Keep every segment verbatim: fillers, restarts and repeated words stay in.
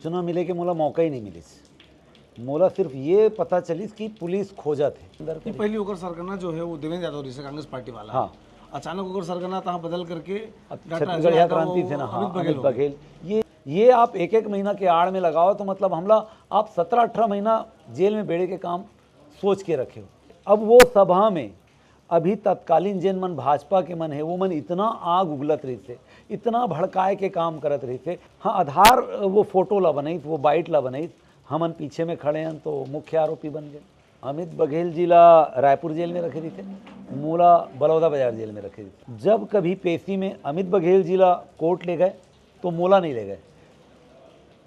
सूचना मिले के मोला मौका ही नहीं मिलिस। मोला सिर्फ ये पता चलिस कि पुलिस खोजत हे। अंदर कि पहली ओकर सरगना जो है वो देवेंद्र यादव रहिसे, कांग्रेस पार्टी वाला। हाँ। अचानक ओकर सरगना तहाँ बदल करके डॉक्टर अजय छत्तीसगढ़िया यादव, क्रांति सेना, हाँ, अमित बघेल अमित हो गए। बघेल। ये ये आप एक एक महीना के आड़ में लगाओ तो मतलब हमला आप सत्रह अठारह महीना जेल में बेड़े के काम सोच के रखे हो। अब वो सभा में अभी तत्कालीन जेन मन भाजपा के मन हे, वो मन इतना आग उगलत रहिसे, इतना भड़काए के काम करत रहिसे। हाँ, आधार वो फोटो ला बनईस, वो बाइट ला बनईस, हमन पीछे में खड़े हन तो मुख्य आरोपी बन गए। अमित बघेल जी ला रायपुर जेल में रखे रहिसे, मोला बलौदा बाजार जेल में रखे रहिसे। जब कभी पेशी में अमित बघेल जी ला कोर्ट ले गए तो मोला नहीं ले गए।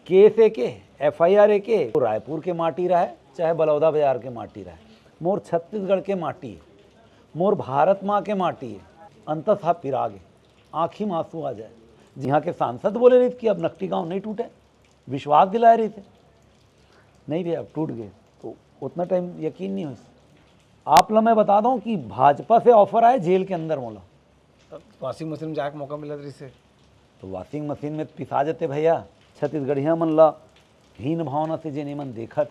केस एके, एफ आई आर एके, तो रायपुर के माटी रहे चाहे बलौदा बाजार के माटी रहे, मोर छत्तीसगढ़ के माटी हे, मोर भारत माँ के माटी हे। अंतस हा पिरागे, आँखी में आंसू आ जाए। जिहाँ के सांसद बोले रहिस कि अब नकटी गांव नहीं टूटे, विश्वास दिलाए रहिस, नहीं भैया अब टूट गए, तो उतना टाइम यकीन नहीं होइस। आप ला मैं बता दूं कि भाजपा से ऑफर आए जेल के अंदर मोला। वॉशिंग मशीन में जाके मौका मिलत रहिसे। तो वॉशिंग मशीन में पिसा जते भैया। छत्तीसगढ़िया मन ला हीन भावना से जेन एमन देखत,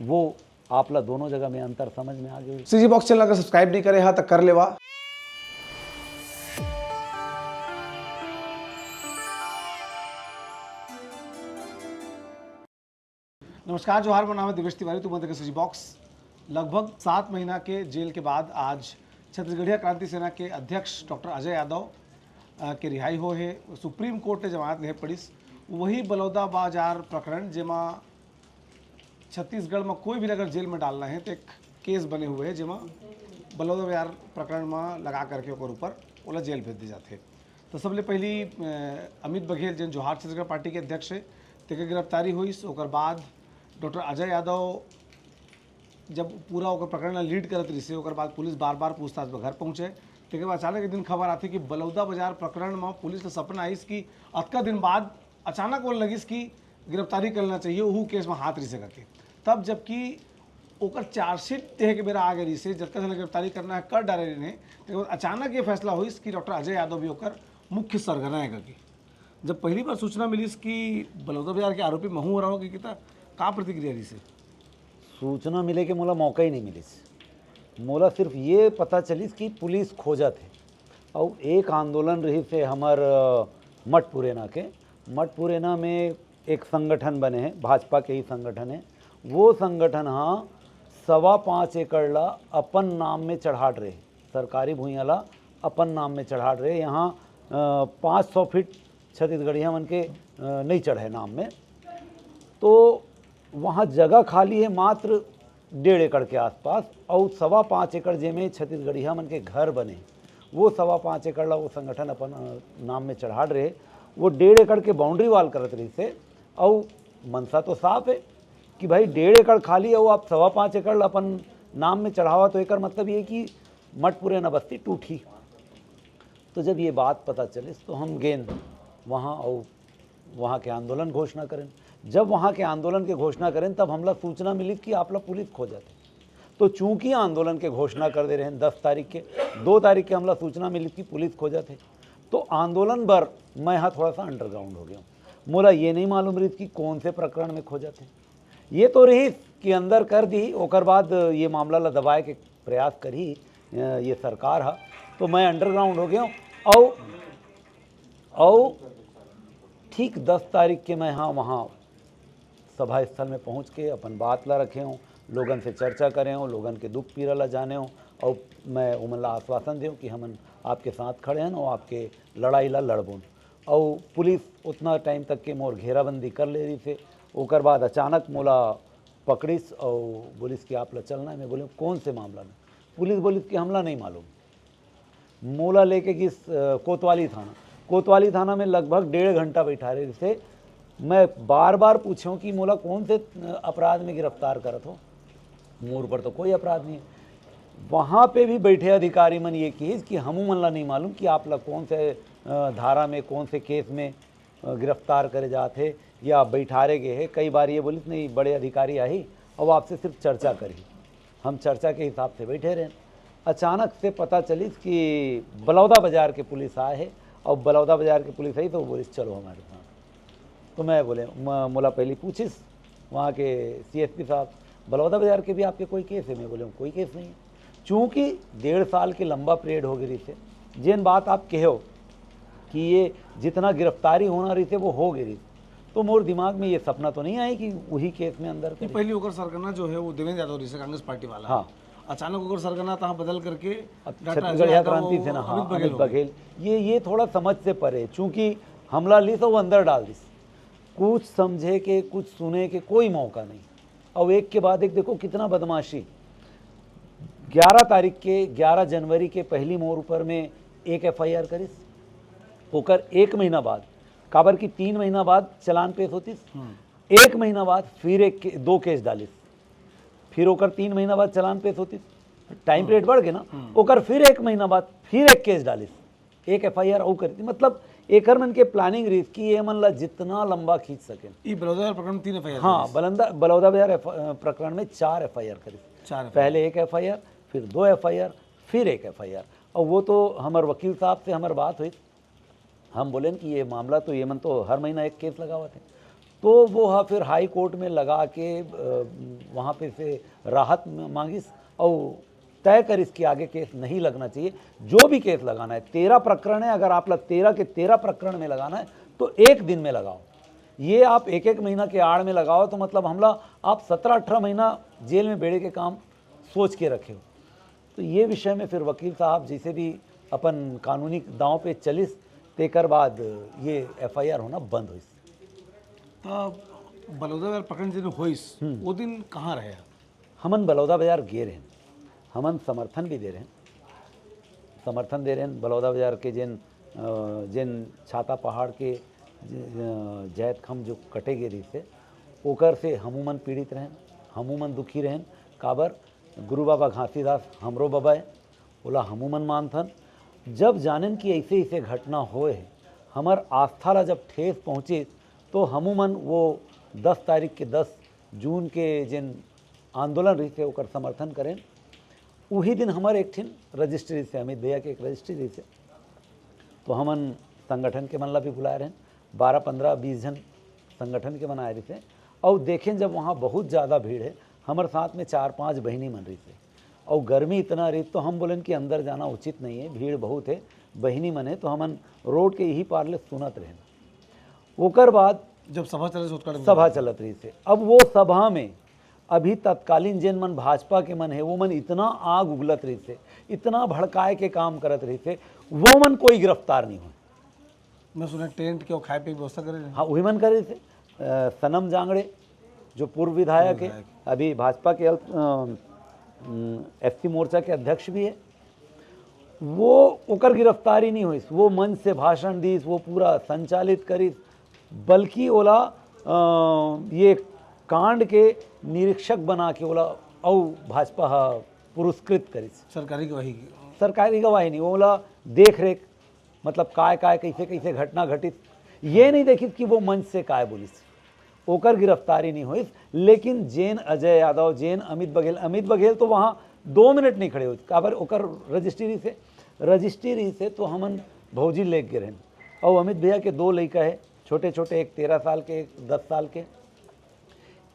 वो आप ला दोनों जगह में अंतर समझ में आ गए। सीजी बॉक्स चैनल अगर सब्सक्राइब नहीं करे हा तो कर लेवा। नमस्कार, जोहार, मोर नाम है दिवेश तिवारी, तुम देख सीजी बॉक्स। लगभग सात महीना के जेल के बाद आज छत्तीसगढ़िया क्रांति सेना के अध्यक्ष डॉक्टर अजय यादव अ, के रिहाई हो हे। सुप्रीम कोर्ट ने जमानत देहे पड़िस। वही बलौदा बाजार प्रकरण, जेमा छत्तीसगढ़ में कोई भी अगर जेल में डालना है तो एक केस बने हुए है, जेमा बलौदा बाजार प्रकरण में लगा करके ओकर ऊपर ओला जेल भेज दे जाथे। तो सबले पहली अ, अमित बघेल, जेन जोहार छत्तीसगढ़ पार्टी के अध्यक्ष है, तेकर गिरफ्तारी होइस। ओकर बाद डॉक्टर अजय यादव जब पूरा ओकर प्रकरण ला लीड करत रहिसे, ओकर बाद पुलिस बार बार पूछताछ बर घर पहुँचे। तेकर बाद अचानक एक दिन खबर आथे कि बलौदा बाजार प्रकरण म पुलिस ला सपना आइस कि अतका दिन बाद अचानक ओला लगिस कि गिरफ्तारी कर लेना चाहिए, ओहू केस म हाथ रहिसे करके। तब जबकि ओकर चार्जशीट देहे के बेरा आ गए रहिसे, जतका झन ला गिरफ्तारी करना है कर डारे रहिन हे, तेकर बाद अचानक ये फैसला होइस कि डॉक्टर अजय यादव भी ओकर मुख्य सरगना है करके। जब पहली बार सूचना मिलिस कि बलौदा बाजार के आरोपी महू हरव के किता, का प्रतिक्रिया रहिसे? सूचना मिले के मोला मौका ही नहीं मिलिस। मोला सिर्फ ये पता चलिस कि पुलिस खोजत हे। अउ एक आंदोलन रहिस हे हमर, अ, मठ पुरेना के। मठ पुरेना में एक संगठन बने हे, भाजपा के ही संगठन हे। वो संगठन हा सवा पाँच एकड़ ला अपन नाम में चढ़ाट रहे, सरकारी भुइयां ला अपन नाम में चढ़ाट रहे। यहाँ, अ, पाँच सौ फीट छत्तीसगढ़िया मन के, अ, नहीं चढ़े नाम में। तो वहाँ जगह खाली है मात्र डेढ़ एकड़ के आसपास, और सवा पाँच एकड़ जेमे छत्तीसगढ़िया मन के घर बने, वो सवा पाँच एकड़ ला वो संगठन अपन, अ, नाम में चढ़ाट रहे। वो डेढ़ एकड़ के बाउंड्री वॉल करत रहिसे। और मनसा तो साफ है कि भाई डेढ़ एकड़ खाली है, वो आप सवा पाँच एकड़ ला अपन नाम में चढ़ावा, तो एकर मतलब ये कि मठपुरेना बस्ती टूटी। तो जब ये बात पता चलिस तो हम गेन वहाँ और वहाँ के आंदोलन घोषणा करें। जब वहाँ के आंदोलन के घोषणा करें तब हमला सूचना मिली कि आपला पुलिस खोजत हे। तो चूंकि आंदोलन के घोषणा कर दे रहे हैं दस तारीख के, दो तारीख के हमला सूचना मिली कि पुलिस खोजत हे। तो आंदोलन बर मैं हा थोड़ा सा अंडरग्राउंड हो गया हूँ। मोला ये नहीं मालूम रहिस कि कौन से प्रकरण में खोजत हे। ये तो रहिस कि अंदर कर दी, ओकर बाद ये मामला ला दबाए के प्रयास करी, अ, ये सरकार हा। तो मैं अंडरग्राउंड हो गया हूँ। और और ठीक दस तारीख के मैं हाँ वहाँ सभा स्थल में पहुँच के अपन बात ला रखे हूँ, लोगन से चर्चा करे हूँ, लोगन के दुख पीड़ा ला जाने हूँ, और मैं उमन ला आश्वासन दे हूँ कि हमन आपके साथ खड़े हैं और आपके लड़ाई ला लड़बोन। और पुलिस उतना टाइम तक के मोर घेराबंदी कर ले रहिसे। ओकर बाद अचानक मोला पकड़िस और बोलिस कि आप ला चलना है। मैं बोले कौन से मामला में? पुलिस बोलिस कि हमला नहीं मालूम। मोला लेके गिस, अ, कोतवाली थाना। कोतवाली थाना में लगभग डेढ़ घंटा बैठा रहे। जैसे मैं बार बार पूछूं कि मोला कौन से, अ, अपराध में गिरफ्तार करत हो, मोर पर तो कोई अपराध नहीं है। वहाँ पे भी बैठे अधिकारी मन ये किहिस कि हमू मन ला नहीं मालूम कि आप ला कौन से, अ, धारा में, कौन से केस में अ, गिरफ्तार करे जात हे या बैठारे गए हे। कई बार ये बोलिस, "नहीं, बड़े अधिकारी आही और आपसे सिर्फ चर्चा करही।" हम चर्चा के हिसाब से बैठे रहे। अचानक से पता चलिस कि बलौदा बाजार के पुलिस आए हे और बलौदा बाजार के पुलिस आई तो वो बोलिस, "चलो हमारे साथ।" तो मैं बोले, म-, मोला पहली पूछिस वहाँ के सीएसपी साहब, "बलौदा बाजार के भी आपके कोई केस है?" मैं बोले, "कोई केस नहीं है।" चूँकि डेढ़ साल के लंबा पीरियड हो गई रही थे, जेन बात आप कहे हो कि ये जितना गिरफ्तारी होना रही थे, वो हो गई रही, तो मोर दिमाग में ये सपना तो नहीं आया कि वही केस में अंदर ये पहली ओकर सरगना जो है वो देवेंद्र यादव रही से, कांग्रेस पार्टी वाला। हाँ। अचानक ओकर सरगना तहाँ बदल करके अब छत्तीसगढ़िया क्रांति सेना, हाँ, अमित बघेल, ये ये थोड़ा समझ से परे, चूँकि हमला लिस और वो अंदर डाल दिस, कुछ समझे के, कुछ सुने के कोई मौका नहीं। और एक के बाद एक देखो कितना बदमाशी। ग्यारह तारीख के, ग्यारह जनवरी के पहली मोर ऊपर में एक एफआईआर करिस, ओकर एक महीना बाद, काबर कि तीन महीना बाद चलान पेश होतिस, एक महीना बाद फिर एक के-, दो केस डालिस, फिर ओकर तीन महीना बाद चलान पेश होतिस, टाइम पीरियड बढ़ गए ना, ओकर फिर एक महीना बाद फिर एक केस डालिस, एक एफआईआर अउ करिस। मतलब एकर मन के प्लानिंग रहिस कि ये मन ला जितना लंबा खींच सकें। ई बलौदा प्रकरण में तीन एफआईआर हाँ, बलंदा बलौदा बाजार एफ-, प्रकरण में चार एफआईआर करिस। चार FIR। पहले एक एफआईआर, फिर दो एफआईआर, फिर एक एफआईआर। और वो तो हमर वकील साहब से हमर बात हुई, हम बोलेन कि ये मामला तो ये मन तो हर महीना एक केस लगावत है, तो वो हा फिर हाई कोर्ट में लगा के, अ, वहाँ पे से राहत म-, मांगिस और तय करिस कि आगे केस नहीं लगना चाहिए। जो भी केस लगाना है, तेरह प्रकरण है, अगर आप ला तेरह के तेरह प्रकरण में लगाना है तो एक दिन में लगाओ। ये आप एक एक महीना के आड़ में लगाओ तो मतलब हमला आप सत्रह अठारह महीना जेल में बेड़े के काम सोच के रखे हो। तो ये विषय में फिर वकील साहब जैसे भी अपन कानूनी दांव पे चलिस, तेकर बाद ये एफआईआर होना बंद होइस। तो बलौदा प्रकरण जिन होइस, वो दिन कहाँ रहे? हमन बलौदा बाजार गे रहेन, हमन समर्थन भी दे रहेन, समर्थन दे रहेन बलौदा बाजार के जेन, अ, जेन छाता पहाड़ के ज-, अ, जैतखम जो कटे गे रहिस हे, ओकर से हमू मन पीड़ित रहेन, हमू मन दुखी रहेन। काबर, गुरु बाबा घासीदास हमरो बाबा ए, ओला हमू मन मानथन। जब जानेन कि ऐसे ऐसे घटना होए हे, हमर आस्था ला जब ठेस पहुँचिस, तो हमू मन वो दस तारीख के, दस जून के जेन आंदोलन रहिस हे, ओकर समर्थन करेन। उही दिन हमर एक ठिन रजिस्ट्री से, अमित भैया के एक रजिस्ट्री रहिस हे, तो हमन संगठन के मन ला भी बुलाए रहेन, बारह, पन्द्रह, बीस झन संगठन के मन आए रहिस हे। अउ देखेन जब वहाँ बहुत ज़्यादा भीड़ हे, हमर साथ में चार पांच बहिनी मन रहिस हे, अउ गर्मी इतना रहिस, तो हम बोलेन कि अंदर जाना उचित नहीं है, भीड़ बहुत है, बहिनी मन है, तो हमन रोड के यही पार ले सुनत रहेन। ओकर बाद जब सभा चले, सभा चलत रहिस हे। अब वो सभा में अभी तत्कालीन जेन मन भाजपा के मन हे, वो मन इतना आग उगलत रहिस हे, इतना भड़काए के काम करत रहिस हे, वो मन कोई गिरफ्तार नहीं होए। मैं सुना टेंट के और खाए पिए की व्यवस्था करे रहे। हाँ, वही मन करे रहिस हे। अ, सनम जांगड़े जो पूर्व विधायक है, विधायक। अभी भाजपा के अल-, अ, उम, एससी मोर्चा के अध्यक्ष भी है, वो ओकर गिरफ्तारी नहीं होइस, वो मंच से भाषण दीस, वो पूरा संचालित करिस, बल्कि ओला, अ, ये कांड के निरीक्षक बना के ओला अउ भाजपा ह पुरस्कृत करिस। सरकारी गवाही। सरकारी गवाही नहीं, ओला देख रेख, मतलब काय काय, कैसे कैसे घटना घटिस, ये नहीं देखिस कि वो मंच से काय बोलिस। ओकर गिरफ्तारी नहीं होइस, लेकिन जेन अजय यादव, जेन अमित बघेल, अमित बघेल तो वहाँ दो मिनट नहीं खड़े होइस, काबर ओकर रजिस्ट्री से, रजिस्ट्री से तो हमन भौजी लेके गे रहेन। और अमित भैया के दो लइका है, छोटे छोटे, एक तेरह साल के, एक दस साल के,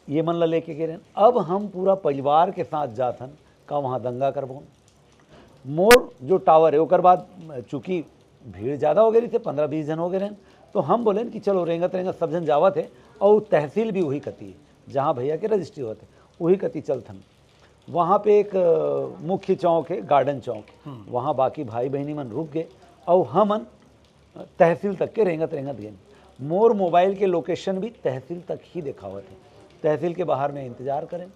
ये मन ला लेके गे रहेन। अब हम पूरा परिवार के साथ जात हन, का वहाँ दंगा करबो? मोर जो टावर है, ओकर बाद चूंकि भीड़ ज़्यादा हो गई रहिस हे, पन्द्रह बीस झन हो गए रहेन, तो हम बोलेन कि चलो रेंगत रेंगत सब झन जावत है, और तहसील भी वही कती है, जहाँ भैया के रजिस्ट्री होत है, वही कती चलथन। वहाँ पे एक, अ, मुख्य चौक है, गार्डन चौक, वहाँ बाकी भाई बहिनी मन रुक गए, और हमन तहसील तक के रेंगत रेंगत गेन। मोर मोबाइल के लोकेशन भी तहसील तक ही देखावत है। तहसील के बाहर में इंतजार करेन,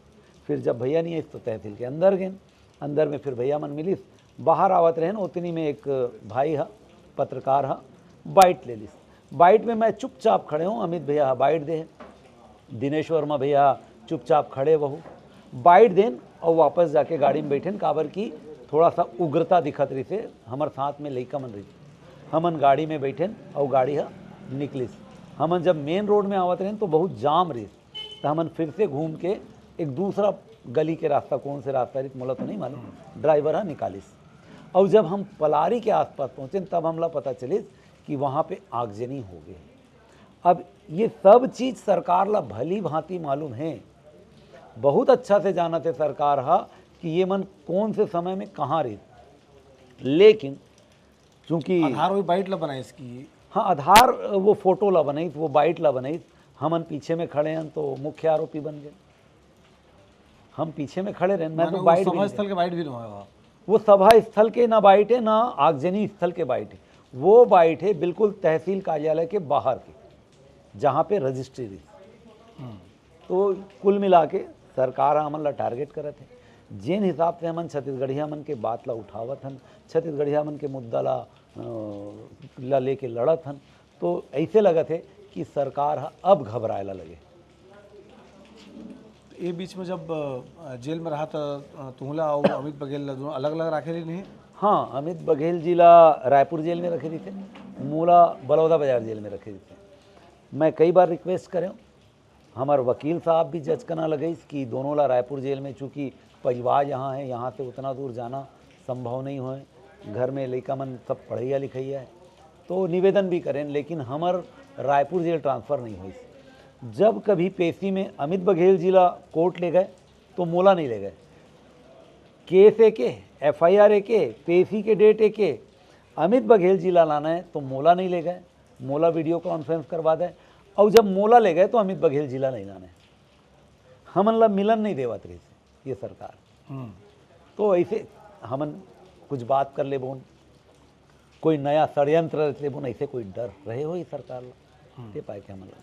फिर जब भैया नहीं आइस तो तहसील के अंदर गेन। अंदर में फिर भैया मन मिलिस, बाहर आवत रहेन, ओतनी में एक भाई ह, पत्रकार ह, बाइट ले लिस। बाइट में मैं चुपचाप खड़े हूँ, अमित भैया ह बाइट दे हे, दिनेश वर्मा भैया चुपचाप खड़े वहू, बाइट देन और वापस जाके गाड़ी में बैठेन, काबर कि थोड़ा सा उग्रता दिखत रहिस हे, हमर साथ में लइका मन रहिस। हमन गाड़ी में बैठेन और गाड़ी ह निकलिस। हमन जब मेन रोड में आवत रहेन तो बहुत जाम रहिस, तो हमन फिर से घूम के एक दूसरा गली के रास्ता, कौन से रास्ता रहिस मोला तो नहीं मालूम, ड्राइवर ह निकालिस। और जब हम पलारी के आसपास पहुँचेन तब हमला पता चलिस कि वहाँ पे आगजनी हो गई। अब ये सब चीज सरकार ला भली भांति मालूम है, बहुत अच्छा से जानत है सरकार हा कि ये मन कौन से समय में कहाँ रहिस। लेकिन चूंकि आधार वही बाइट ला बनाइस कि हाँ, आधार वो फोटो ला बनाइस, वो बाइट ला बनाइस। हमन पीछे में खड़े हन तो मुख्य आरोपी बन गए। हम पीछे में खड़े रहेन, मैं माने तो वो बाइट भी सभा नहीं स्थल के बाइट भी नहीं होगा। वो सभा स्थल के ना बाइट है, ना आगजनी स्थल के बाइट है। वो बाइट है बिल्कुल तहसील कार्यालय के बाहर के, जहाँ पे रजिस्ट्री रही। हम्म। तो कुल मिला के सरकार हमन ला टारगेट करत है। जेन हिसाब से हमन छत्तीसगढ़िया मन के बात ला उठावत हन, छत्तीसगढ़िया मन के मुद्दा ला, अ, ला लेके लड़त हन, तो ऐसे लगत है कि सरकार ह अब घबराए ला लगे। ये बीच में जब, अ, जेल में रहा त, अ, तुहला अउ अमित बघेल ला दोनों अलग-अलग राखे रहिन हे? हाँ, अमित बघेल जी ला रायपुर जेल में रखे रहिथे, मोला बलौदा बाजार जेल में रखे रहिथे। मैं कई बार रिक्वेस्ट करेंव, हमर वकील साहब भी जचकना लगइस कि दोनों ला रायपुर जेल में, चूंकि परिवार यहाँ है, यहाँ से उतना दूर जाना संभव नहीं होए, घर में लइका मन सब पढ़इया लिखइया है, तो निवेदन भी करेन, लेकिन हमर रायपुर जेल ट्रांसफर नहीं होइस। जब कभी पेशी में अमित बघेल जी ला कोर्ट ले गए तो मोला नहीं ले गए। केस एके, एफ आई आर एके, पेशी के डेट एके, अमित बघेल जी ला लाना है तो मोला नहीं ले गए, मोला वीडियो कॉन्फ्रेंस करवा दे, और जब मोला ले गए तो अमित बघेल जी ला नहीं लाने। हमन ला मिलन नहीं देवत रहिस ये सरकार। हम्म। तो ऐसे हमन कुछ बात कर लेबोन, कोई नया षड्यंत्र रच लेबोन, ऐसे कोई डर रहे हो ये सरकार ला? हम्म। ते पाए के हमन ला।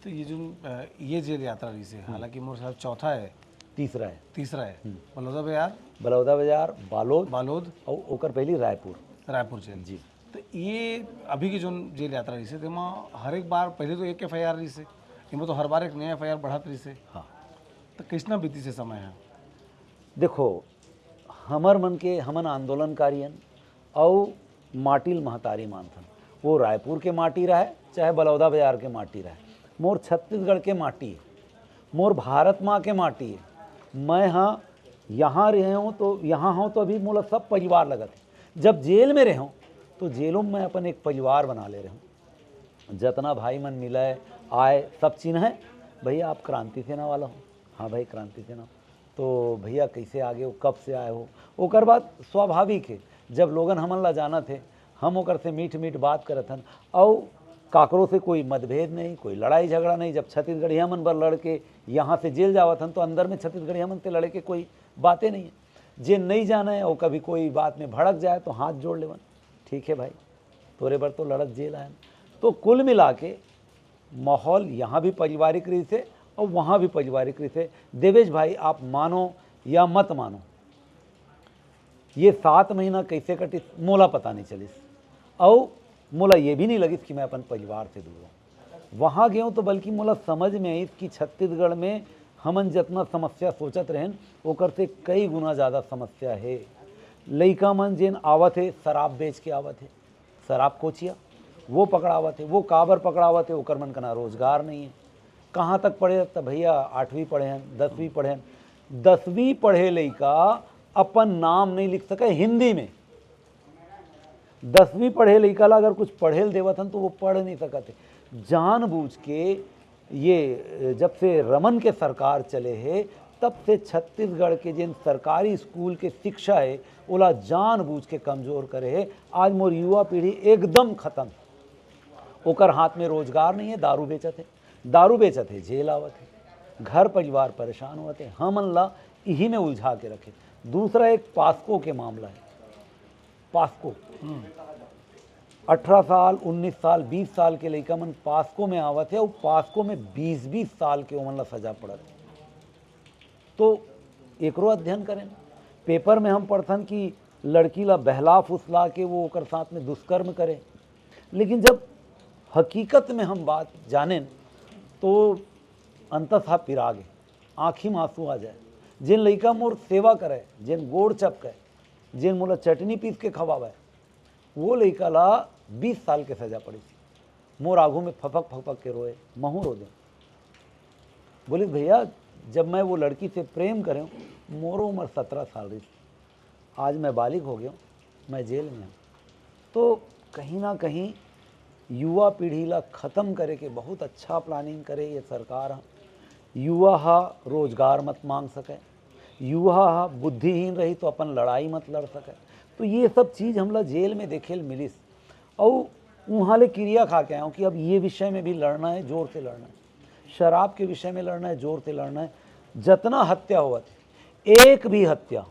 तो ये जो, अ, ये जेल यात्रा रहिस हे, हम्म। हालांकि मोर साथ चौथा है। तीसरा है। तीसरा है। हम्म। बलौदा बाजार। बलौदा बाजार, बालोद। बालोद। और ओकर पहली रायपुर। रायपुर जेल। जी। तो ये अभी की जो जेल यात्रा रहिस हे, तेमा हर एक बार पहले तो एक एफ आई आर रहिस हे, एमा तो हर बार एक नया एफ आई आर बढ़त रहिस हे। हाँ। तो कैसना बीतिस हे समय है? देखो, हमर मन के, हमन आंदोलनकारी हन, अउ माटी ल महतारी मानथन। वो रायपुर के माटी रहे, चाहे बलौदा बाजार के माटी रहे, मोर छत्तीसगढ़ के माटी है, मोर भारत माँ के माटी है। मैं हाँ यहाँ रहे हूँ तो, यहाँ हूँ तो अभी मोला सब परिवार लगत है। जब जेल में रहे हूँ तो जेलों में मैं अपन एक परिवार बना ले रहे हूँ। जतना भाई मन मिले, आए, सब चिन्हे, "भैया आप क्रांति सेना वाला हो?" "हाँ भाई, क्रांति सेना।" "तो भैया कैसे आगे हो, कब से आए हो?" ओकर बाद स्वाभाविक है, जब लोगन हमन ला जानत हे, हम ओकर से मीठ मीठ बात करत हन, अउ काकरो से कोई मतभेद नहीं, कोई लड़ाई झगड़ा नहीं। जब छत्तीसगढ़िया मन बर लड़ के यहाँ से जेल जावत हन तो अंदर में छत्तीसगढ़िया मन से लड़े के कोई बातें नहीं है। जे नहीं जाने, वो कभी कोई बात में भड़क जाए तो हाथ जोड़ लेवन, "ठीक है भाई, तोरे बर तो लड़त जेल आयन।" तो कुल मिला के माहौल यहाँ भी पारिवारिक रहिस हे और वहाँ भी पारिवारिक रहिस हे। देवेश भाई, आप मानो या मत मानो, ये सात महीना कैसे कटिस, मोला पता नहीं चलिस, और मोला ये भी नहीं लगिस कि मैं अपन परिवार से दूर हूँ। वहाँ गए तो बल्कि मोला समझ में आइस कि छत्तीसगढ़ में हमन जितना समस्या सोचत रहेन, ओकर से कई गुना ज़्यादा समस्या है। लइका मन जेन आवत हे, शराब बेच के आवत हे, शराब कोचिया, वो पकड़ावत हे। वो काबर पकड़ावत हे? ओकर मन कना रोजगार नहीं है। कहाँ तक पढ़े? त भैया, आठवीं पढ़े हन, दसवीं पढ़े हन। दसवीं पढ़े लइका अपन नाम नहीं लिख सके हिंदी में। दसवीं पढ़े लइका ला अगर कुछ पढ़े ल देवत हन तो वो पढ़ नहीं सकत हे। जानबूझ के ये, जब से रमन के सरकार चले हे, तब से छत्तीसगढ़ के जेन सरकारी स्कूल के शिक्षा हे, ओला जानबूझ के कमजोर करे हे। आज मोर युवा पीढ़ी एकदम खत्म हे। ओकर हाथ में रोजगार नहीं है, दारू बेचत हे, दारू बेचत हे, जेल आवत हे, घर परिवार परेशान होत हे। हमन ला इही में उलझा के रखे। दूसरा एक पास्को के मामला है। पास्को, हम्म। अठारह साल, उन्नीस साल, बीस साल के लइका मन पास्को में आवत हे, अउ पास्को में बीस बीस साल के ओमन ला सजा पड़त हे। तो एकरो अध्ययन करें। पेपर में हम पढ़थन कि लड़की ला बहला फुसला के वो ओकर साथ में दुष्कर्म करे, लेकिन जब हकीकत में हम बात जानेन तो अंतस हा पिरागे, आँखी में आंसू आ जाए। जेन लइका मोर सेवा करे, जेन गोड़ चपके, जेन मोला चटनी पीस के खवावे, वो लइका ला बीस साल के सजा पड़िस। मोर आघू में फपक फपक के रोए, महूँ रो दें। बोलिस, "भैया, जब मैं वो लड़की से प्रेम करें, मोरो उम्र सत्रह साल रही, आज मैं बालिग हो गया, मैं जेल में हूँ।" तो कहीं ना कहीं युवा पीढ़ी ला खत्म करे के बहुत अच्छा प्लानिंग करे ये सरकार ह। युवा ह रोजगार मत मांग सके, युवा ह बुद्धिहीन रही तो अपन लड़ाई मत लड़ सके। तो ये सब चीज हमला जेल में देखे ल मिलिस। अउ उहाँ ले किरिया खा के आए हंव कि अब ये विषय में भी लड़ना है, जोर से लड़ना है, शराब के विषय में लड़ना है, जोर से लड़ना है। जतना हत्या होवत हे, एक भी हत्या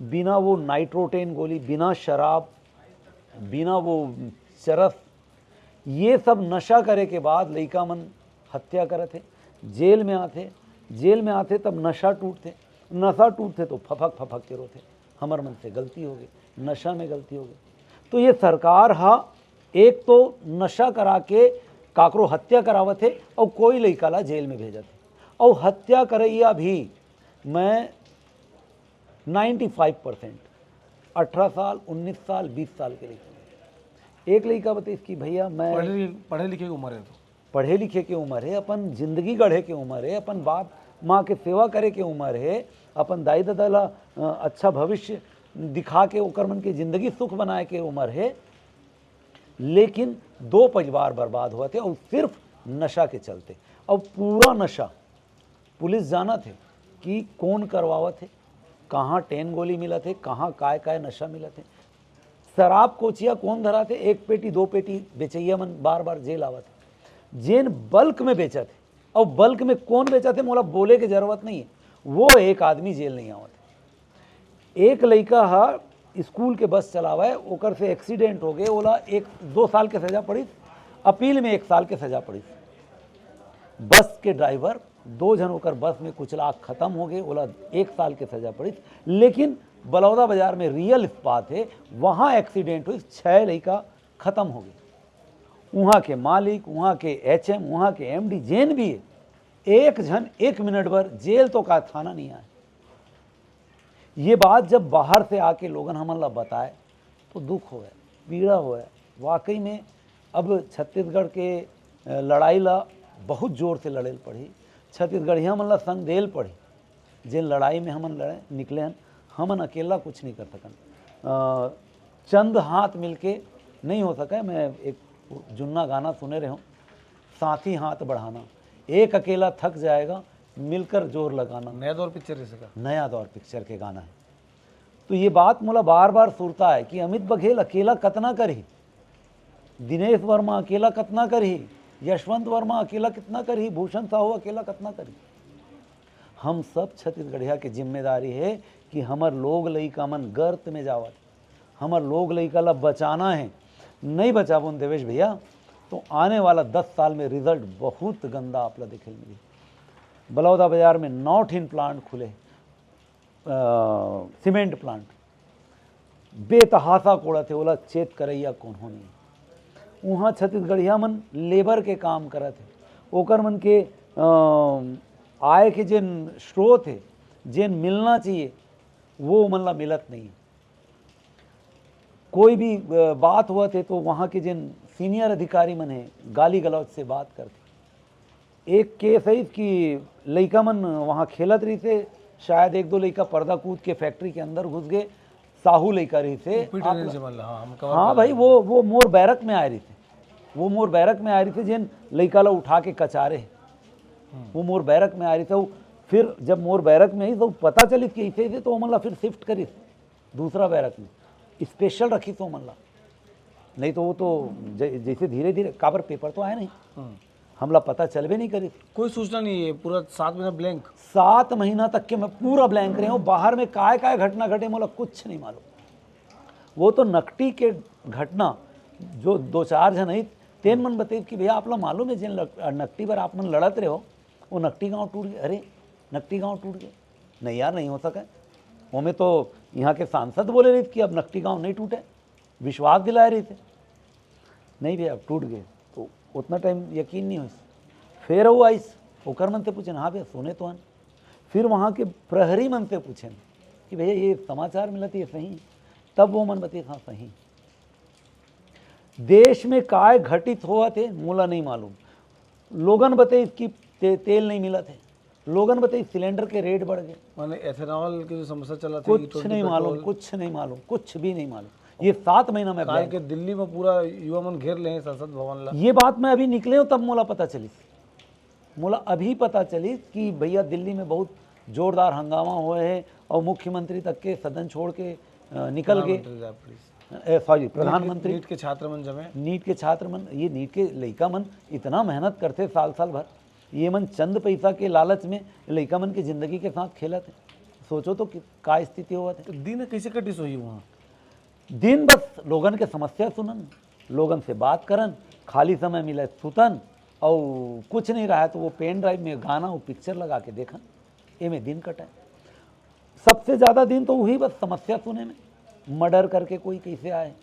बिना वो नाइट्रोटेन गोली, बिना शराब, बिना वो चरस, ये सब नशा करे के बाद लइका मन हत्या करत हे, जेल में आथे, जेल में आथे तब नशा टूटथे, नशा टूटथे तो फफक फफक के रोथे, हमर मन से गलती हो गई, नशा में गलती हो गई। तो ये सरकार हा एक तो नशा करा के काकरो हत्या करावत हे अउ कोई लइका ला जेल में भेजत हे। अउ हत्या करइया भी मैं नाइन्टी फाइव परसेंट अठारह साल, उन्नीस साल, बीस साल के लइका। एक लइका बताइस कि भैया मैं पढ़े लिखे, पढ़े लिखे के उम्र है तो। पढ़े लिखे के उम्र है, अपन जिंदगी गढ़े के उम्र है, अपन बाप माँ के सेवा करे के उम्र है, अपन दाई ददा ला अ, अच्छा भविष्य दिखा के ओकर मन के जिंदगी सुख बनाए के उम्र है, लेकिन दो परिवार बर्बाद होवत हे अउ सिर्फ नशा के चलते। अउ पूरा नशा पुलिस जानत हे कि कौन करवावत हे, कहाँ टेन गोली मिलत हे, कहाँ काय काय नशा मिलत हे। शराब कोचिया कौन धराथे, एक पेटी दो पेटी बेचइया मन बार बार जेल आवत हे। जेन बल्क में बेचत हे, अउ बल्क में कौन बेचत हे मोला बोले के जरूरत नहीं है, वो एक आदमी जेल नहीं आवत हे। एक लइका ह स्कूल के बस चलावय, ओकर से एक्सीडेंट हो गए, ओला एक दो साल के सजा पड़िस, अपील में एक साल के सजा पड़िस। बस के ड्राइवर दो झन ओकर बस में कुचला खत्म हो गए, ओला एक साल के सजा पड़िस। लेकिन बलौदा बाजार में रियल बात है, वहाँ एक्सीडेंट हुई, छः लइका खत्म हो गए। वहाँ के मालिक, वहाँ के एचएम, वहाँ के एमडी जेन भी है, एक झन एक मिनट भर जेल तो का थाना नहीं आए। ये बात जब बाहर से आके लोगन हमन ला बताए तो दुख होए, पीड़ा होए। वाकई में अब छत्तीसगढ़ के अ, लड़ाई ला बहुत जोर से लड़े ल पड़ही। छत्तीसगढ़िया मन ला संग दे ल पड़ही। जेन लड़ाई में हमन लड़े निकले हन, हमन अकेला कुछ नहीं कर सकन। अ, चंद हाथ मिलके नहीं हो सके। मैं एक जुन्ना गाना सुने रहे हूँ, साथी हाथ बढ़ाना, एक अकेला थक जाएगा, मिलकर जोर लगाना। नया दौर पिक्चर जैसे का। नया दौर पिक्चर के गाना है। तो ये बात मोला बार बार सुरता है कि अमित बघेल अकेला कतना करही, दिनेश वर्मा अकेला कतना करही, यशवंत वर्मा अकेला कितना करही, भूषण साहू अकेला कतना करही। हम सब छत्तीसगढ़िया के जिम्मेदारी है कि हमर लोग लइका मन गर्त में जावत, हमर लोग लइका ला बचाना है। नहीं बचाबोन देवेश भैया, तो आने वाला दस साल में रिजल्ट बहुत गंदा आप ला देखे ल मिली। बलौदा बाजार में नौ ठिन प्लांट खुले, अ, सीमेंट प्लांट, बेतहासा कोड़त हे, ओला चेत करइया कोनो नहीं। उहाँ छत्तीसगढ़िया मन लेबर के काम करत हे, ओकर मन के, अ, आय के जेन स्रोत हे, जेन मिलना चाहिए, वो ओमन ला मिलत नहीं। कोई भी, अ, बात होवत हे तो वहाँ के जेन सीनियर अधिकारी मन हे, गाली गलौज से बात करथे। एक केस है कि लइका मन वहाँ खेलत रहिसे, शायद एक दो लइका पर्दा कूद के फैक्ट्री के अंदर घुस गए, साहू लइका रहिसे। पीटर आप रेंज ला- वाला, हाँ, हम कवर हाँ कर भाई, लेंगे। वो, वो मोर बैरक में आए रहिसे, वो मोर बैरक में आए रहिसे, जेन लइका ला उठा के कचारे हे। हम्म। वो मोर बैरक में आए रहिसे, वो फिर जब मोर बैरक में आई तो पता चलिस कि ऐसे, ऐसे, तो ओमन ला फिर शिफ्ट करिस दूसरा बैरक में, स्पेशल रखिस ओमन ला। नहीं तो वो तो जै-, जैसे धीरे धीरे, काबर पेपर तो आए नहीं, हम्म। हमला पता चलबे नहीं करिस। कोई सूचना नहीं है, पूरा सात महीना ब्लैंक। सात महीना तक के मैं पूरा ब्लैंक रहे हूँ। बाहर में काय काय घटना घटे, मोला कुछ नहीं मालूम। वो तो नकटी के घटना, जो दो चार झन आई, तेन मन बताइस कि भैया, आप ला मालूम है, जिन लक-, नकटी बर आप मन लड़त रहे हो, वो नकटी गांव टूट गए। अरे, नकटी गांव टूट गए? नहीं यार, नहीं हो सके। ओमे तो यहाँ के सांसद बोले रहिस कि अब नकटी गांव नहीं टूटे, विश्वास दिलाए रहिस। नहीं भैया, अब टूट गए। तो उतना टाइम यकीन नहीं होइस। फिर वो आइस, ओकर मन से पूछेन, "हाँ भैया, सुने तो हन।" फिर वहाँ के प्रहरी मन से पूछेन कि, "भैया, ये समाचार मिलत हे, ये सही?" तब वो मन बताइस, "हाँ, सही।" देश में काय घटित होवत हे, मोला नहीं मालूम। लोगन बताइस कि ते-, तेल नहीं मिलत हे, लोगन बताइस सिलेंडर के रेट बढ़ गए। माने एथेनॉल की जो समस्या चलत हे, कुछ ई ट्वेंटी नहीं मालूम, पेट्रोल। कुछ नहीं मालूम, कुछ भी नहीं मालूम। ये सात महीना में काल blank। के दिल्ली में पूरा युवा मन घेर ले हैं संसद भवन ला। ये बात मैं अभी निकले हूँ, तब मोला पता चलिस। मोला अभी पता चलिस कि भैया, दिल्ली में बहुत जोरदार हंगामा होए हे और मुख्यमंत्री तक के सदन छोड़ के, अ, निकल गए। प्रधानमंत्री जा, please। ए, sorry, प्रधानमंत्री। नीट के छात्र मन जमे। नीट के छात्र मन, ये नीट के लइका मन इतना मेहनत करथे साल साल भर, ये मन चंद पैसा के लालच में लइका मन के जिंदगी के साथ खेलत हे। सोचो तो कि, का स्थिति होवत हे। तो दिन कैसे कटिस होही वहाँ? दिन बस लोगन के समस्या सुनन, लोगन से बात करन, खाली समय मिले सुतन, और कुछ नहीं रहा तो वो पेन ड्राइव में गाना और पिक्चर लगा के देखन, एमे दिन कटे। सबसे ज्यादा दिन तो वही बस समस्या सुने में, मर्डर करके कोई कैसे आए,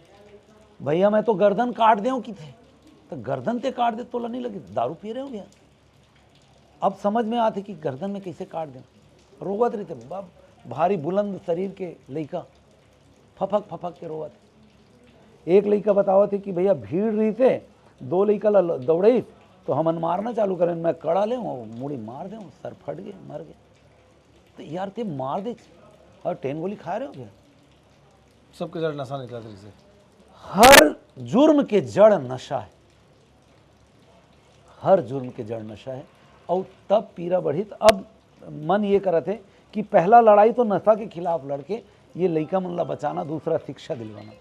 भैया मैं तो गर्दन काट देव किथे, तो गर्दन ते काट दे, तोला नहीं लगे, दारू पी रहे हो भैया। अब समझ में आथे कि गर्दन में कैसे काट देव। रोवत रहिथे, बा-, भारी बुलंद शरीर के लइका फफक फफक के रोवत हे। एक लइका बतावत हे कि भैया, भीड़ रहिथे, दो लइका ला ल-, दौड़ाइस, तो हमन मारना चालू करेन, मैं कड़ा लेव, मुड़ी मार देव, सर फट गे, मर गे। तो यार, ते मार दे और टेन गोली खाए रहे हो भैया। सबके जड़ नशा निकलत रहिसे। हर जुर्म के जड़ नशा हे, हर जुर्म के जड़ नशा हे। और तब पीरा बढ़ित, अब मन ये करत हे कि पहला लड़ाई तो नशा के खिलाफ लड़के ये लइका मन ला बचाना, दूसरा शिक्षा दिलवाना।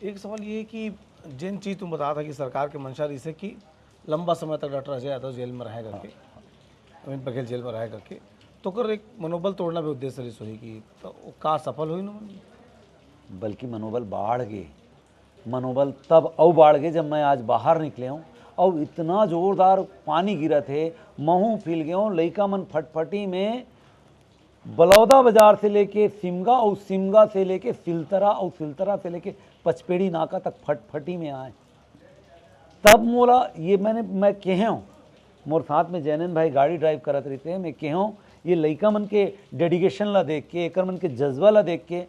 एक सवाल ये है कि जिन चीज तुम बता था कि सरकार के मंशा रहिसे कि लंबा समय तक डॉक्टर अजय यादव जेल में रहे करके, अरविंद बघेल जेल में रहे करके, तो ओकर एक मनोबल तोड़ना भी उद्देश्य रहिस होही कि तो वो का सफल होही ना? बल्कि मनोबल बाढ़ गे, मनोबल तब अउ बाढ़ गे जब मैं आज बाहर निकले हूँ और इतना जोरदार पानी गिरत हे, महूँ फिल गए हूँ। लइका मन फटफटी में बलौदा बाजार से लेके सिमगा और सिमगा से लेके सिलतरा और सिलतरा से लेके पचपेड़ी नाका तक फटफटी में आए। तब मोला ये मैंने, मैं कहे हूँ, मोर साथ में जैनन भाई गाड़ी ड्राइव करत रहिथे, मैं कहे हूँ, ये लइका मन के डेडिकेशन ला देख के, एकर मन के जज्बा ला देख के, अ,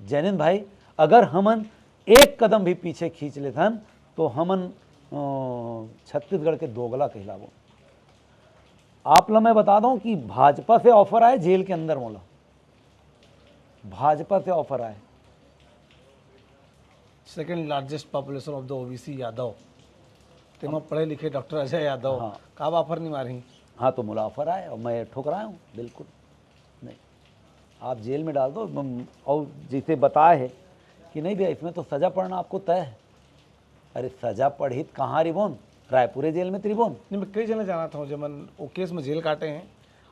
जैनन भाई, अगर हमन एक कदम भी पीछे खींच लेथन तो हमन, अ, छत्तीसगढ़ के दोगला कहलाबो। आप ला मैं बता दूं कि भाजपा से ऑफर आए जेल के अंदर मोला, भाजपा से ऑफर आए। Second largest population of the O B C Yadav, तेमा पढ़े लिखे डॉक्टर अजय यादव, हाँ। का ऑफर नहीं मारही? हाँ, तो मोला ऑफर आए और मैं ठुकराया हूँ, बिल्कुल नहीं। आप जेल में डाल दो। मम-, और जैसे बताए है कि नहीं भैया, इसमें तो सजा पड़ना आपको तय है। अरे, सजा पड़ही त कहाँ रिबोन? रायपुरे जेल में त रिबोन। नहीं, मैं कई जने जानत हूँ जेमन वो केस में जेल काटे हैं,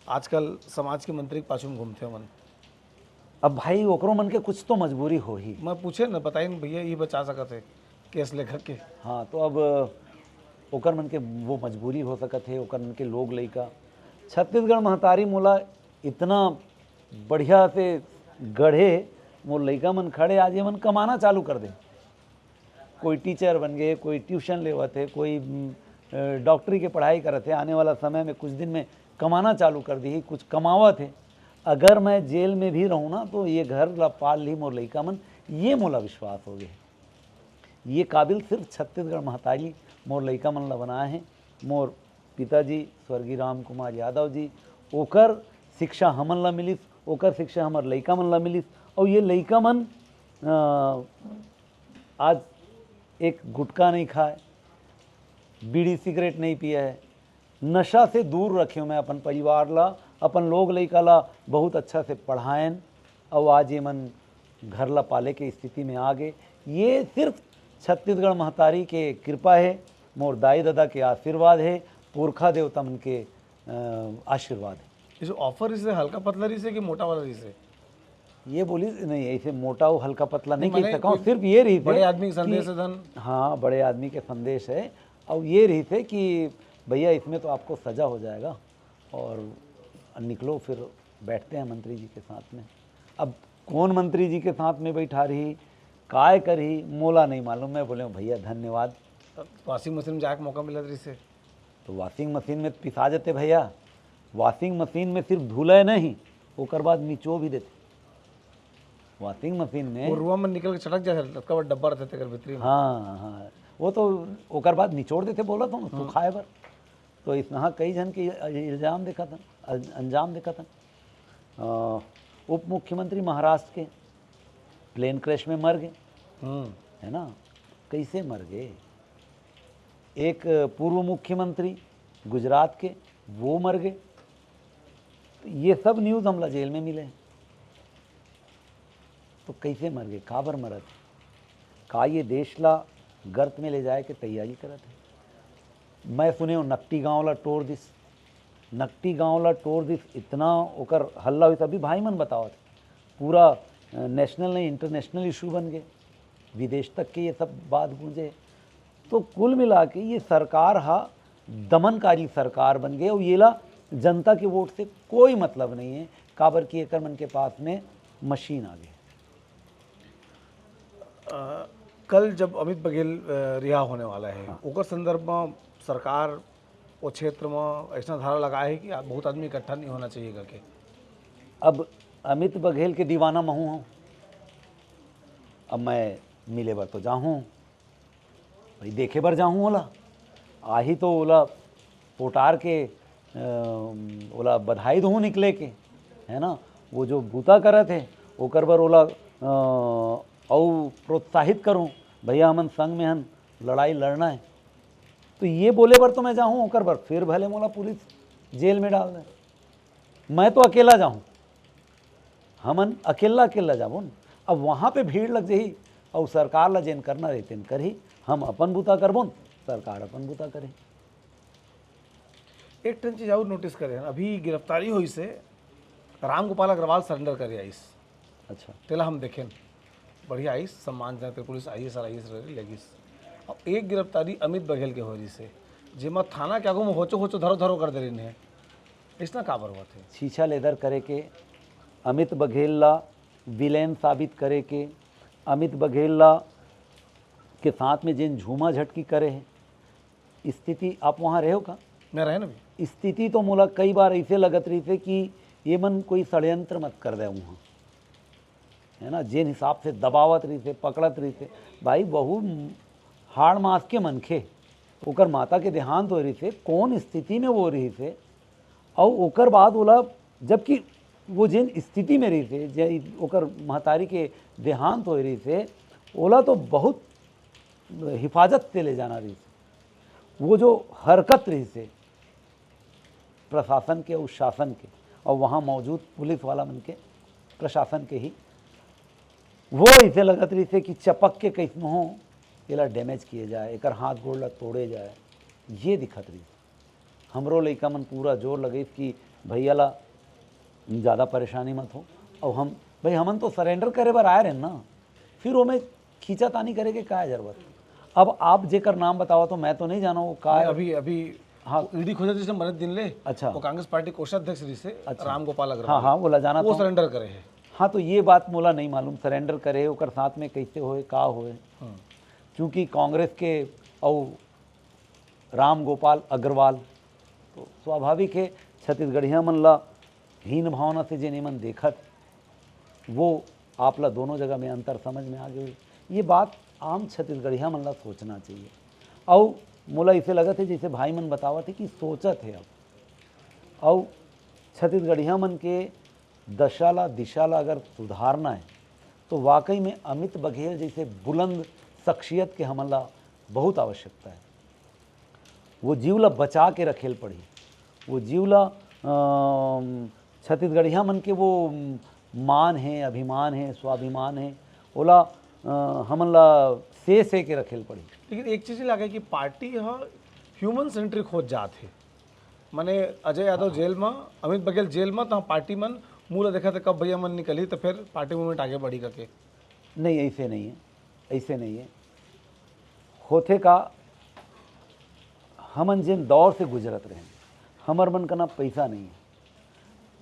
आजकल समाज के मंत्री के पाछू में घूमते हैं मन। अब भाई, ओकरो मन के कुछ तो मजबूरी होही। मैं पूछे न, बताइन भैया, ये बचा सकत है केस लेकर के। हाँ, तो अब ओकर मन के वो मजबूरी हो सकत है, ओकर मन के लोग लइका। छत्तीसगढ़ महतारी मोला इतना बढ़िया से गढ़े, मोर लइका मन खड़े, आज ये मन कमाना चालू कर दे। कोई टीचर बन गए, कोई ट्यूशन लेवत है, कोई, उम, अ, डॉक्टरी के पढ़ाई करत है, आने वाला समय में कुछ दिन में कमाना चालू कर दी, कुछ कमावत है। अगर मैं जेल में भी रहूँ ना, तो ये घर ला पाल ली मोर लइका मन, ये मोला विश्वास हो गए। ये काबिल सिर्फ छत्तीसगढ़ महतारी मोर लइका मन ला बनाए हैं। मोर पिताजी स्वर्गीय राम कुमार यादव जी, ओकर शिक्षा हमन ला मिलिस, ओकर शिक्षा हमर लइका मन ला मिलिस। और ये लइका मन, अ, आज एक गुटखा नहीं खाए, बीड़ी सिगरेट नहीं पिए है, नशा से दूर रखे मैं अपन परिवार ला, अपन लोग लइका ला बहुत अच्छा से पढ़ाएन, और आज ये मन घर ला पाले के स्थिति में आ गए। ये सिर्फ छत्तीसगढ़ महतारी के कृपा है, मोर दाई ददा के आशीर्वाद है, पुरखा देवता मन के, अ, आशीर्वाद है। इस ऑफर इसे हल्का पतला रहिसे कि मोटा वाला रहिसे? ये बोली नहीं, ऐसे मोटा हो हल्का पतला नहीं नहीं, कह माने सका हूँ, कोई सिर्फ ये रही थे बड़े आदमी के कि- संदेश है धन। हाँ, बड़े आदमी के संदेश है। और ये रही थे कि भैया, इसमें तो आपको सजा हो जाएगा और निकलो, फिर बैठते हैं मंत्री जी के साथ में। अब कौन मंत्री जी के साथ में बैठा रही, काय करी, मोला नहीं मालूम। मैं बोले, भैया धन्यवाद। वॉशिंग मशीन में जाके मौका मिलत रहिसे। तो वॉशिंग मशीन में पिसा जाते भैया, वॉशिंग मशीन में सिर्फ धुले नहीं, ओकर बाद निचो भी देते वॉशिंग मशीन में। वो रुआ में निकल के छटक जाए, अतका बड़ा डब्बा रहते तेकर भीतरी में। हाँ, हाँ, वो तो ओकर बाद निचोड़ देते, बोला था ना, सुखाए बर। तो इसनहा कई जन के इल्जाम देखा था, अं-, अंजाम देखा था। अ, उप मुख्यमंत्री महाराष्ट्र के प्लेन क्रैश में मर गए, हम्म है ना? कैसे मर गए? एक पूर्व मुख्यमंत्री गुजरात के, वो मर गए। तो ये सब न्यूज़ हमला जेल में मिले हैं। तो कैसे मर गए, काबर मरत है? का ये देश ला गर्त में ले जाए के तैयारी करत है? मैं सुने हूँ नकटी गांव ला टोर दिस, नकटी गांव ला टोर दिस, इतना ओकर हल्ला हुई। अभी भाई मन बतावत, पूरा नेशनल नहीं, इंटरनेशनल इशू बन गए, विदेश तक के ये सब बात गूंजे। तो कुल मिला के ये सरकार हा दमनकारी सरकार बन गई और येला जनता के वोट से कोई मतलब नहीं है, काबर कि एकर मन के पास में मशीन आ गई। कल जब अमित बघेल रिहा होने वाला है, हाँ। ओकर संदर्भ में सरकार वो क्षेत्र में ऐसा धारा लगाए है कि बहुत आदमी इकट्ठा नहीं होना चाहिए करके। अब अमित बघेल के दीवाना महू हूँ। अब मैं मिले बर तो जाहूँ, भाई देखे बर जाहूँ ओला। आही तो ओला पोटार के ओला बधाई दूँ निकले के, है ना? वो जो बूता करत है ओकर बर ओला अउ प्रोत्साहित करूँ, भैया हमन संग में हन, लड़ाई लड़ना है। तो ये बोले बर तो मैं जाहूँ, ओकर बर फिर भले मोला पुलिस जेल में डाल दे। मैं तो अकेला जाहूँ, हमन अकेला अकेला जाबो न। अब वहाँ पे भीड़ लग जाही, अउ सरकार ला जेन करना रही तेन करही। हम अपन बूता करबो न, सरकार अपन बूता करही। एक ठन चीज और नोटिस करे हन, अभी गिरफ्तारी होइस हे, रामगोपाल अग्रवाल सरेंडर करे आइस। अच्छा। तेला हम देखेन, बढ़िया आइस, सम्मानजनक police I S R I S रहे लगिस। अब एक गिरफ्तारी अमित बघेल के हो रहिस हे, जेमा थाना के आगू में होचो होचो धरो धरो कर दे रहिन हे। इसना काबर होत हे? छीछा लेदर करे के, अमित बघेल ला विलेन साबित करे के, अमित बघेल ला के साथ में जेन झूमा झटकी करे हे, स्थिति आप वहाँ रहे हो का? मैं रहे ना भी। स्थिति तो मोला कई बार ऐसे लगत रहिस हे कि ये मन कोई षड्यंत्र मत कर दे वहाँ, है ना? जेन हिसाब से दबावत रहिस हे, पकड़त रहिस हे, भाई वहू हाड़ मास के मनखे, ओकर माता के देहांत हो रहिस हे, कौन स्थिति में वो रहिस हे, अउ ओकर बाद ओला, जबकि वो जेन स्थिति में रहिस हे, जे ओकर महतारी के देहांत हो रहिस हे, ओला तो बहुत हिफाजत से ले जाना रहिस। वो जो हरकत रहिस हे प्रशासन के अउ शासन के, अउ वहाँ मौजूद पुलिस वाला मन के, प्रशासन के ही, वो ऐसे लगत रहिस हे कि चपक के कैसनो हो एला डैमेज किए जाए, एकर हाथ गोड़ ला तोड़े जाए, ये दिखत रहिस। हमरो लइका मन पूरा जोर लगइस कि भैया ला ज़्यादा परेशानी मत हो। अउ हम, भाई हमन तो सरेंडर करे बर आए रहेन ना, फिर ओमे खींचातानी करे के का जरूरत? अब आप जेकर नाम बतावत हो, मैं तो नहीं जाना वो का। अभी अभी हाँ। ईडी खोजत जिसने मरत दिन ले, अच्छा। वो कांग्रेस पार्टी कोषाध्यक्ष रहिस हे, अच्छा। रामगोपाल हाँ अग्रवाल, हाँ, वो ला जाना वो था। सरेंडर करे हे। हाँ, तो ये बात मोला नहीं मालूम, सरेंडर करे, ओकर साथ में कैसे होए, का होए, हाँ। क्योंकि कांग्रेस के अउ राम गोपाल अग्रवाल, तो स्वाभाविक है छत्तीसगढ़िया मन ला हीन भावना से जेन एमन देखत, वो आप ला दोनों जगह में अंतर समझ में आ गई। ये बात आम छत्तीसगढ़िया मन ला सोचना चाहिए। अउ मोला इसे लगत है, जैसे भाई मन बतावत है कि सोचत है अब, अउ छत्तीसगढ़िया मन के दशा ला, दिशा ला अगर सुधारना है, तो वाकई में अमित बघेल जैसे बुलंद शख्सियत के हमन ला बहुत आवश्यकता है। वो जीव ला बचा के रखेल पड़ही। वो जीव ला, अम, छत्तीसगढ़िया मन के वो, अम, मान है, अभिमान है, स्वाभिमान है, ओला, अ, हमन ला से से के रखेल पड़ही। लेकिन एक चीज लागे कि पार्टी ह ह्यूमन सेंट्रिक होत जात हे। माने अजय यादव जेल में, अमित बघेल जेल में, तो पार्टी मन मुंह ला देखत हे कब भैया मन निकलही तो फिर पार्टी मूवमेंट आगे बढ़ही करके। नहीं, ऐसे नहीं है, ऐसे नहीं है। होथे का, हमन जेन दौर से गुजरत रहेन, हमर मन कना पैसा नहीं है,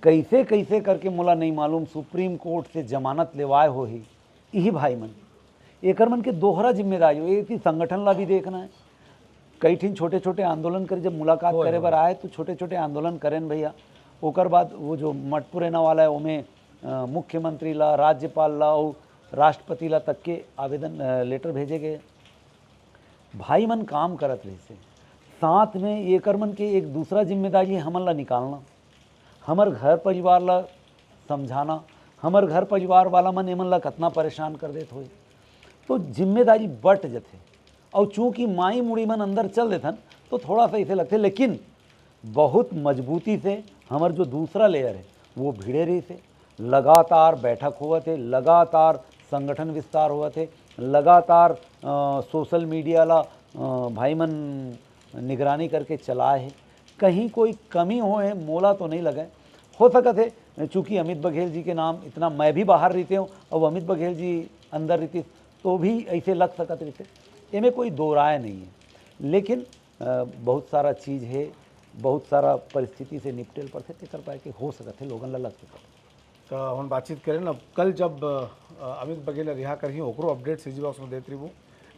कैसे कैसे करके मोला नहीं मालूम, सुप्रीम कोर्ट से जमानत लेवाए होही, इही भाई मन, एकर मन के दोहरा जिम्मेदारी हो। एक ही संगठन ला भी देखना है, कई ठिन छोटे छोटे आंदोलन करे, जब मुलाकात होय, करे होय। बर आए तो छोटे छोटे आंदोलन करेन भैया। ओकर बाद वो जो मटपुरेना वाला है, ओमे अ, मुख्यमंत्री ला, राज्यपाल ला अउ राष्ट्रपति ला तक के आवेदन, अ, लेटर भेजे गए। भाई मन काम करत रहिसे, साथ में एकर मन के एक दूसरा जिम्मेदारी हमन ला निकालना, हमर घर परिवार ला समझाना, हमर घर परिवार वाला मन एमन ला कतना परेशान कर देत होही। तो जिम्मेदारी बट जथे। अउ चूंकि माई मुड़ी मन अंदर चल देथन, तो थोड़ा सा इसे लगथे, लेकिन बहुत मजबूती से हमर जो दूसरा लेयर है, वो भिड़े रहिस हे। लगातार बैठक होवत हे, लगातार संगठन विस्तार होवत हे, लगातार सोशल मीडिया ला भाई मन निगरानी करके चलाए हे। कहीं कोई कमी होए हे, मोला तो नहीं लगे। हो सकत हे, चूंकि अमित बघेल जी के नाम इतना, मैं भी बाहर रहितेंव, अउ अमित बघेल जी अंदर रहितिस, तो भी ऐसे लग सकत रहिथे। एमे कोई दो राय नहीं है, लेकिन बहुत सारा चीज हे, बहुत सारा परिस्थिति से निपटे ल पड़थे, तेकर पाए के हो सकत हे, लोगन ला लग सकत हे। तो हम बातचीत करें ना, कल जब अमित बघेल रिहा करही, ओकरो अपडेट सीजी बॉक्स में देत रहिबो।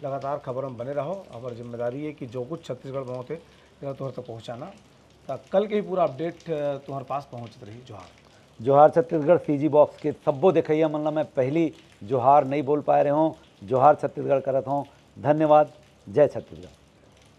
लगातार खबर में बने रहो। हमारी जिम्मेदारी है कि जो कुछ छत्तीसगढ़ में होते, तेरा तोहर तक पहुँचाना। तो कल के ही पूरा अपडेट तुम्हारे पास पहुँचत रही। जोहार। जोहार छत्तीसगढ़। सीजी बॉक्स के सब्बो देखइया मन ला मैं पहली जोहार नहीं बोल पाए रहे हों, जोहार छत्तीसगढ़ करत हों। धन्यवाद। जय छत्तीसगढ़।